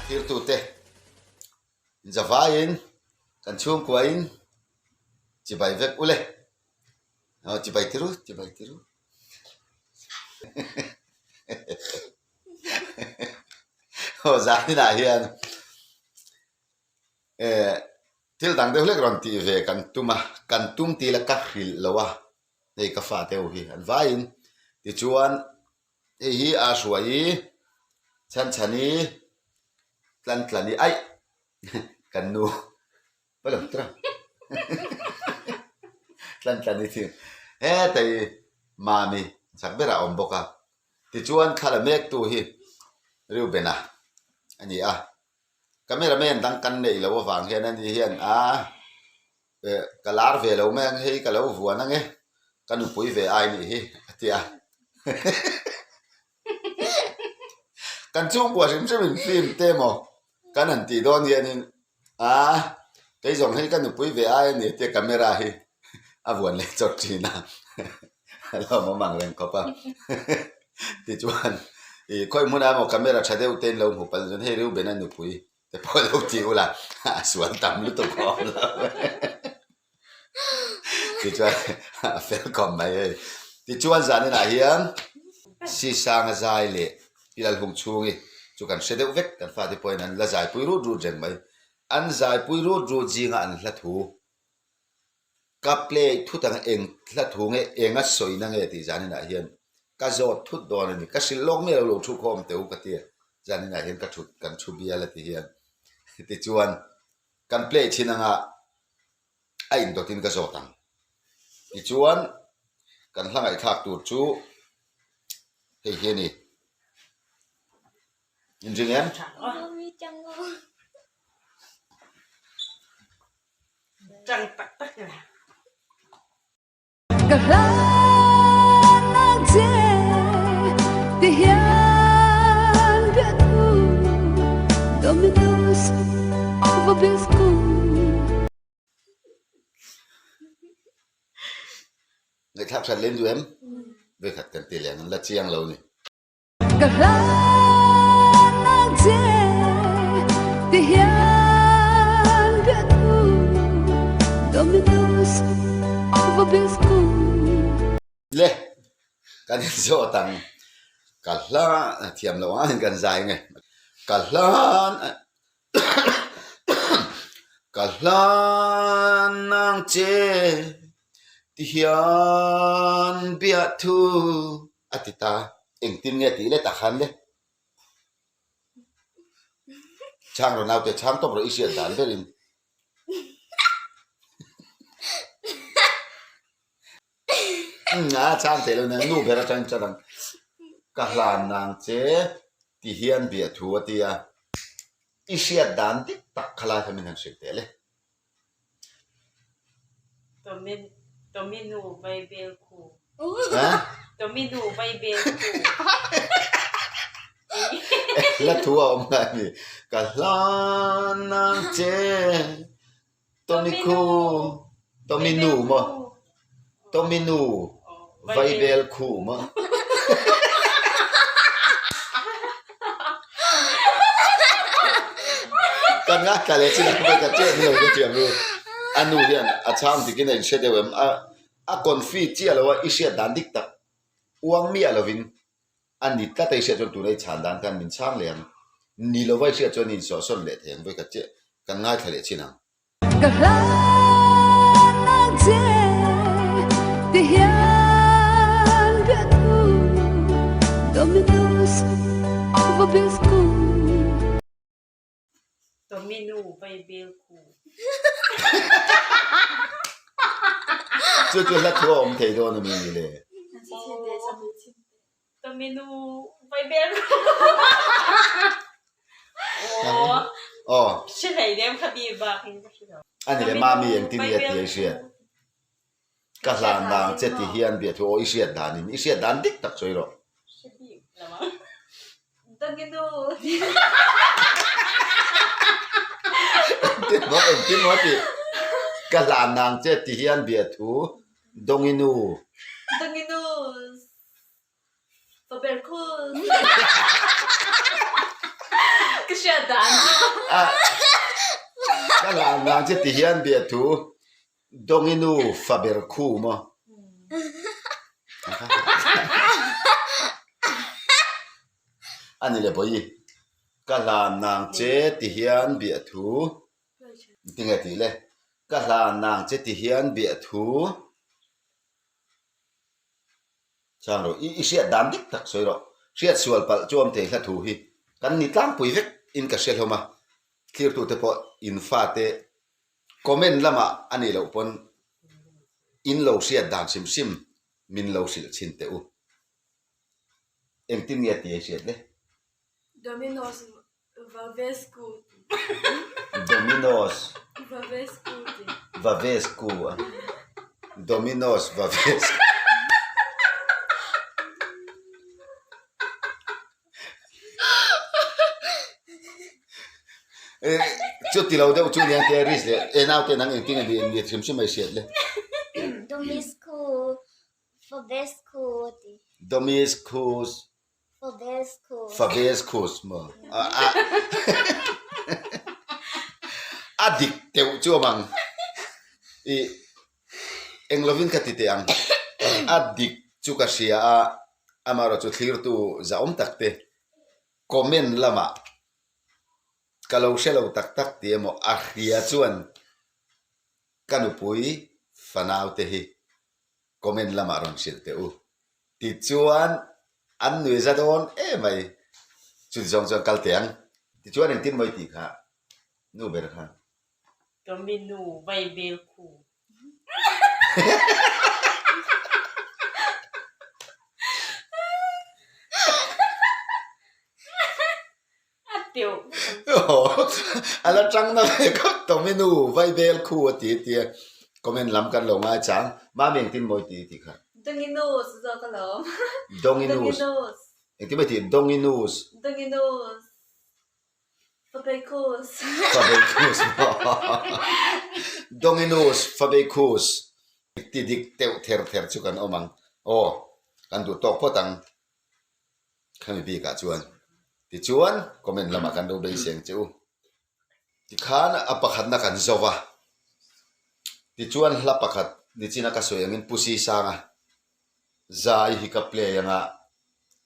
Thirtute inzavaiin kan chhungkuain chibai vek ule. Aw chibai tiru chibai tiru. Aw zaninah hian eh thil dang deuh hlek rawn tih ve kan tum a, kan tum tih la ka hrilh lo a, hei ka fate ho hi an vaiin tichuan hei hi a hruai i chhanchhani tlantlani aih kan nu pawh lo tira tlantlani thing hetei mami chak berah a awm bawk a tichuan thla la mek tu hi Reuben-a a ni a camera man dang kan neih loh avang hian ani hian a eh ka lar ve lo mai ang hei ka lo vuan ang e ka nupui ve ai nih hi a ti a kan chhungkua hrim hrim in film te emaw kan han tih dawn hianin a kei zawng hei ka nupui ve ai a ni tia camera hi a vuan leh chawt thin a a lo awm ang reng khawp a tichuan ih khawi hmunah emaw camera tha deuh te in lo hmu palh chuan hei Reuben-a nupui te pawh lo ti ula a sual tam lutuk a awm lo tichuan a fel khawp mai hei tichuan zaninah hian Sisanga zai leh Pi Lalhung chhungi chu kan hre deuh vek kan fate pawhin an la zaipui rut rut reng mai an zaipui rut rut zinga an hla thu Ka play thut ang eng hla thu nge eng a sawina nge tih zaninah hian ka zawt thut dawn a ni. Ka hrilh lawk miah lo lo thu khawm teh u ka ti a, zaninah hian ka thut kan thu bial a ti hian tichuan kan play thin anga a indawtin ka zawt ang. Tichuan kan hla ngaihthlak tur chu hei hi a ni. Inring em? Chang tak tak la. Ka hlan ang che ti hian biathu Dominus vobiscum. Ngaihthlak that lem duh em? Vekhat kan ti leh ang, la chiang lo ni. Ka hlan ang che ti hian biathu Dominus vobiscum. Le, kan inzawt ang. Ka hlan, thiam loh ang kan zai nge. Ka hlan, ka hlan ang che ti hian biathu. A ti ta, engtin nge tih let ah khan le? Chhang rawh naute, chhang tawp rawh i hriat dan berin. A chhang theih lo nen nu ber atang chan ang. Ka hlan nang che ti hian biah thu a ti a, i hriat dan dik tak kha lai kha min han hrilh teh le. Tominu vaibel khu. Tominu vaibel khu. Hla thu a awm ngai a ni. Ka hlan ang che Tommy khu Tommy nu maw Tommy nu vaibel khu maw. Kan ngaithla leh chin a khawvel ka chet ni lo ka thiam ru. A nu hian a chhang dikin a inhre deuh em a a confi chiah lo a i hriat dan dik tak uang miah lovin a ni tlat a i hriat chuan tuna i chhan dan khan min chhang leh ang. Ni lova i hriat chuan i insawhsawn leh thei ang vawikhat chiah kan ngaithla leh chin ang. Ka hlan ang che ti hian biathu Dominus vobiscum. Dominu vaibel khu. Chu chu hla thu a awm thei dawn a mi ni le? Tominu vaibel khu. Aw. Hre hlei nem kha bi bak in ka hre lo. A ni le mami engtin nge ti a i hriat? Ka hlan dang che ti hian biahthu aw i hriat dan in i hriat dan dik tak sawi rawh. Hre bik lo ang. Danginu. Engtin maw engtin maw ti ka hlan dang che ti hian biahthu dawnginu. Dawnginu Paper khu. Ka hriat dan. A ka hlan nang che ti hian biahthu Dawnginu fa ber khu maw? A ni le bawi. Ka hlan nang che ti hian biahthu tinge tih le? Ka hlan nang che ti hian biahthu Chang rawh, i hriat dan dik tak sawi rawh. Hriat sual palh chu awm thei hla thu hi kan ni tlangpui vek in ka hre hlawm a, thlirtute pawh in fate comment lamah a nih loh pawn in lo hriat dan hrim hrim min lo hrilh chhin teh u. Engtin nge ti a i hriat le? Domino's Vavescu ti. Domino's. Vavescu ti. Vavescu a. Domino's Vavescu. Chuti lo deuh chu nia te risk leh e naute nang engtin nge ni hrim hrim mai hriat le. Domiscu Vavescu ti. Domiscu Fabescus maw? A dik teuh chu awm ang. I eng lovin ka ti teh ang. A dik chu ka hria a, amaherawhchu thlirtu zahawm tak te comment lamah ka lo hre lo tak tak tih emaw a hria chuan ka nupui fanau te hi comment lamah rawn hrilh teh u. Tichuan an nui za dawn em mai. Chuti zawng chuan kal teh ang. Tichuan engtin mawi tih kha nu ber khan. Tommy nu vai bel khu. A teuh. A la tang na ve khawp Tommy nu vai bel khu a ti tia comment lam kan lo ngai chang. Mami engtin mawi ti tih kha. Donginus zawk alawm. Donginus. Engtin mawi tih Donginus. Donginus. Fabeikhus. Fabeikhus maw. Donginus Fabeikhus. Ti dik teuh ther ther chu kan awm ang. Aw kan duh tawk phawt ang. Khami bikah chuan tichuan comment lamah kan lo beiseng che u. Tikhan a pakhatna kan zo va, tichuan hla pakhat nichina ka sawi angin Pu Sisanga zai hi ka play anga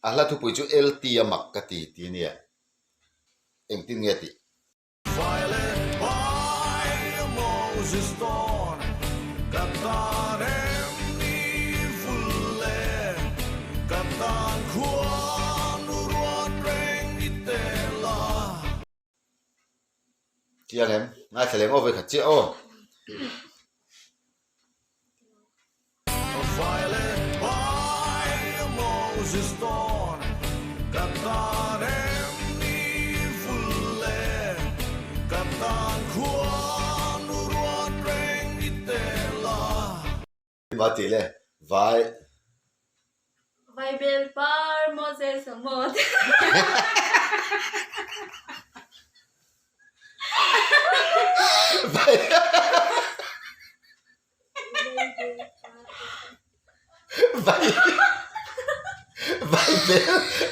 a hla thupui chu LT a mak ka ti ti nia. Engtin nge tih? Violet by Moses Dawn ka tan em ni vul le ka tan khuan ruat reng i tel a. Chiang em? Ngaithla leh maw vawikhat chiah aw. Violet by Moses Dawn ka tan em ni vul le ka tan khuan ruat reng i tel a. Engmah tih le vai. Vaibel par Moses a maw.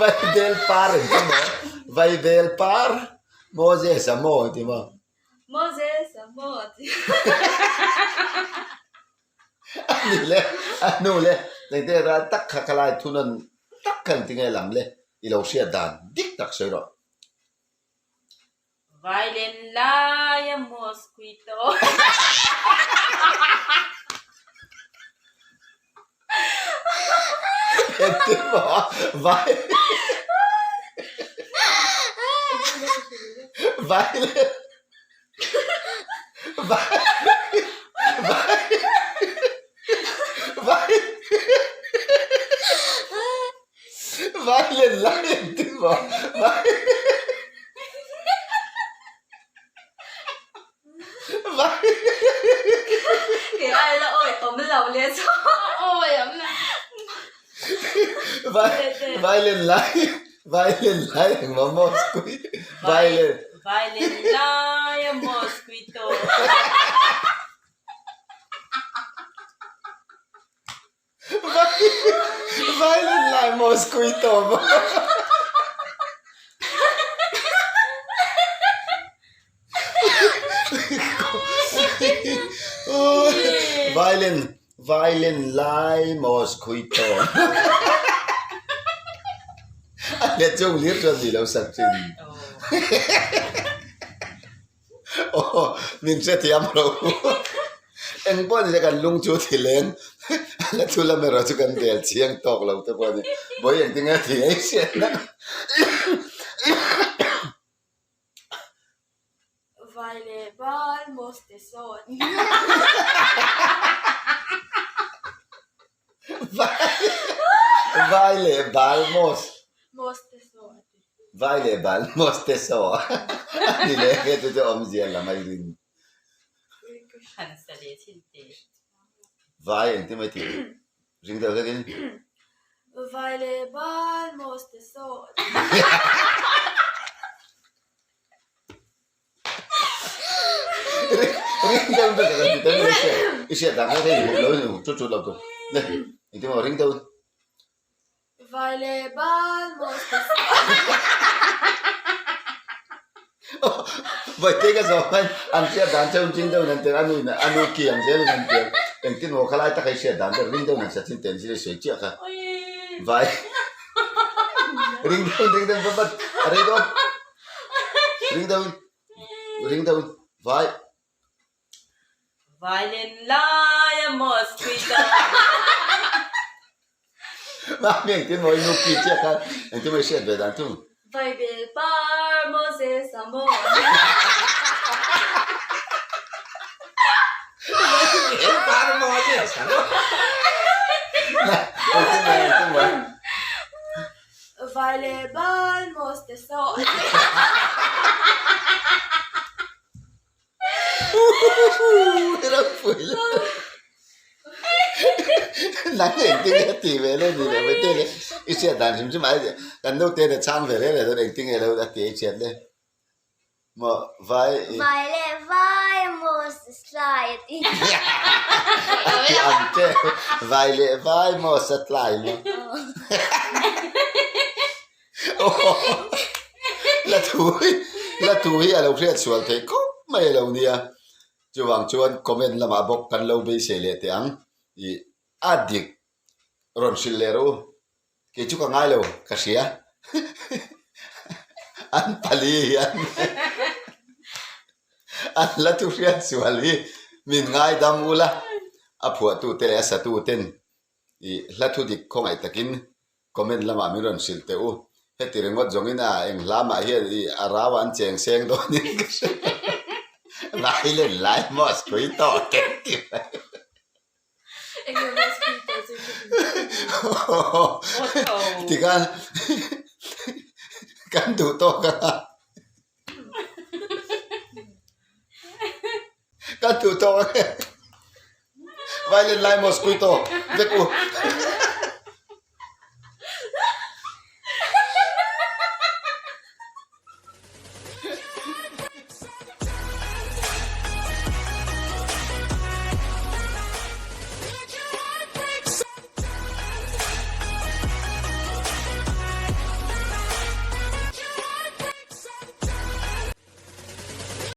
Vaibel par an ti maw? Vaibel par Moses a maw an ti maw? Moses a maw a ti. A ni le, a hnu le, engte ral tak kha khalai thunawn tak kha engti nge lam le i lo hriat dan dik tak sawi rawh. Vailen laia mosquito. Engtin maw vai vailen vai vai vai Vailen lai engtin maw vai vai Ke ai la awi awm lo le chu. Awi awm lo. Vai vailen lai vailen lai engmaw mosquito vailen Vailen lai a mosquito. Violin lai mosquito maw? Violin violin lai mosquito a let chung hlir chuan ni lo sak thin. Aw min hrethiam lo eng pawh ni se kan lung chu thi leng la thu lam erawh chu kan bel chiang tawk lo te pawh a ni bawi engtin nge thi ngei hriat na Vai leh bal most te sawn. Vai leh bal most. Most te sawn. Vai leh bal most te saw a ni leh nge chu chu awmzia lam a rin. Han sa leh thin teh. Vai engtin mai tih ring deuh hlekin. Vai leh bal most te saw. Ring deuh vek a kan ti ta mai sia. I hriat dan kha hei hmuh lo ni chut chut lo tur. Le engtin maw ring deuh. Vai leh bal maw Vaite ka zawh khan an hriat dan cheu chin deuh in an tel anu in anu ki ang zel in an tel engtin maw khalai tak a i hriat dan ber ring deuh in an sa chin ten zir i sawi chiah kha vai ring deuh ring deuh vat vat a rei dawn ring deuh ring deuh vai Violin lai a mosquito. Mami engtin maw i nu ki chiah khan engtin maw i hriat ve dan thung. Vaibel par Moses a maw. Vaibel par Moses a maw. Engtin maw engtin maw. Vai leh bal Mos te saw. Nang engtin nge ti ve le ni le mai te le i hriat dan hrim hrim ai kan naute le chhang ve reng reng dawn engtin nge lo a ti a i hriat le maw vai Vai leh vai maw satlai a ti a ti ang che vai leh vai maw satlai maw La thu hi la thu hi a lo hriat sual theih khawp mai a lo nia. Chuvang chuan comment lamah bawk kan lo beisei leh teh ang ih a dik rawn hrilh leh rawh u. Kei chu ka ngai lo ka hria an pali hian an la thu hriat sual hi min ngaidam ula a phuahtute leh a satuten ih hla thu dik khawngaih takin Comment lamah min rawn hrilh teh u. Heti ringawt zawngin a eng hla mah hian i a rau an cheng seng dawnin ka hre lo. Lai len lai maw screen tawh teh ti mai. Enge maw screen tawh chu i hre lo. Tikhan kan duh tawk a. Kan duh tawk a. Violin lai maw screen tawh vek u.